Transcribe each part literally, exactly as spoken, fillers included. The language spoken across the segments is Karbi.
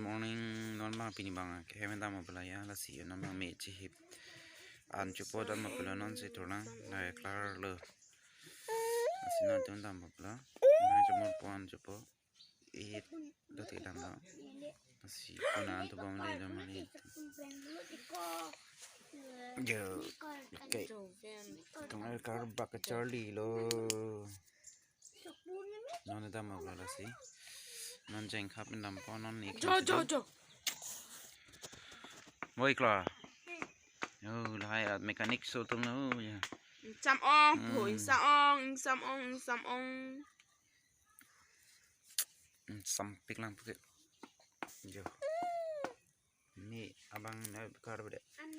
Morning, non bang pini bang ke hem dam abla ya, lasi non bang me chihip. An chupo dam abla non si turlang, na klar lo. Lasi non tun dam abla. Na chumor po an chupo. It dati dam lo. Lasi kuna an tu bang le dam le. Yo, okay. Kung air kar bak charli lo. Non dam abla lasi. Non jengkhap dam po non ni. Jo, jo, jo. Boy klar. Yo, lahai at mechanic so tum lo ya. Sam ong, Hmm. Boy, sam ong, sam ong, sam ong. Hmm, sampik lang pute. Jo. Ni abang na kar bede. An,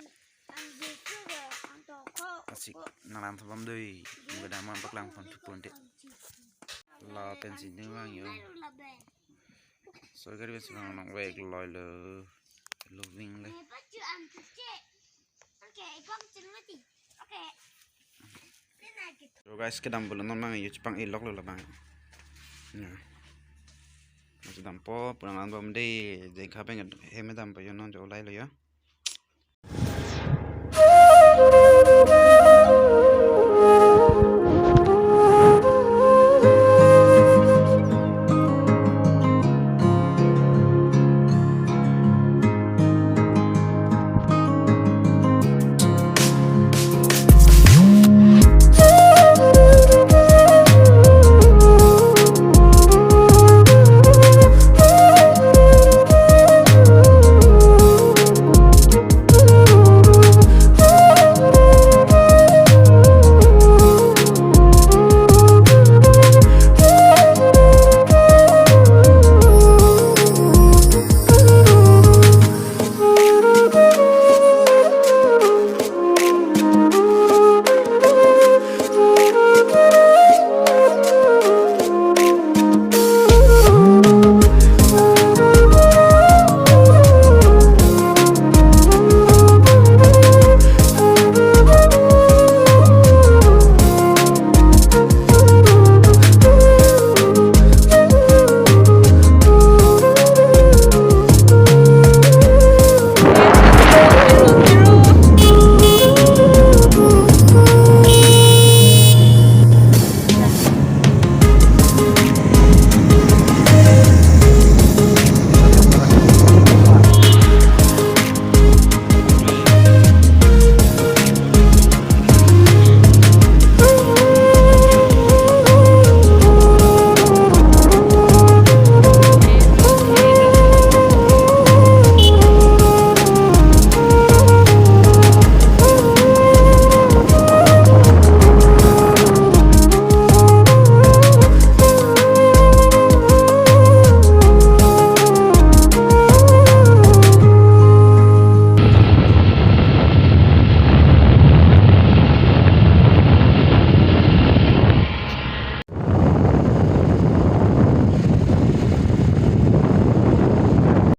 an betu be, an toko. Asik nalan thapam doi. Muga dama paklang pon thupon de. La pensi ding lang yo. Sorkari pensi lang nong vek loi lo. Loving le. Oke, ikong chin mati. Oke. So guys, kedam pulo non mang yo chipang ilok lo labang. Ya. Masih dampo, pulang lan bom de, jengkhap pen hem dampo yo non jo lai lo yo.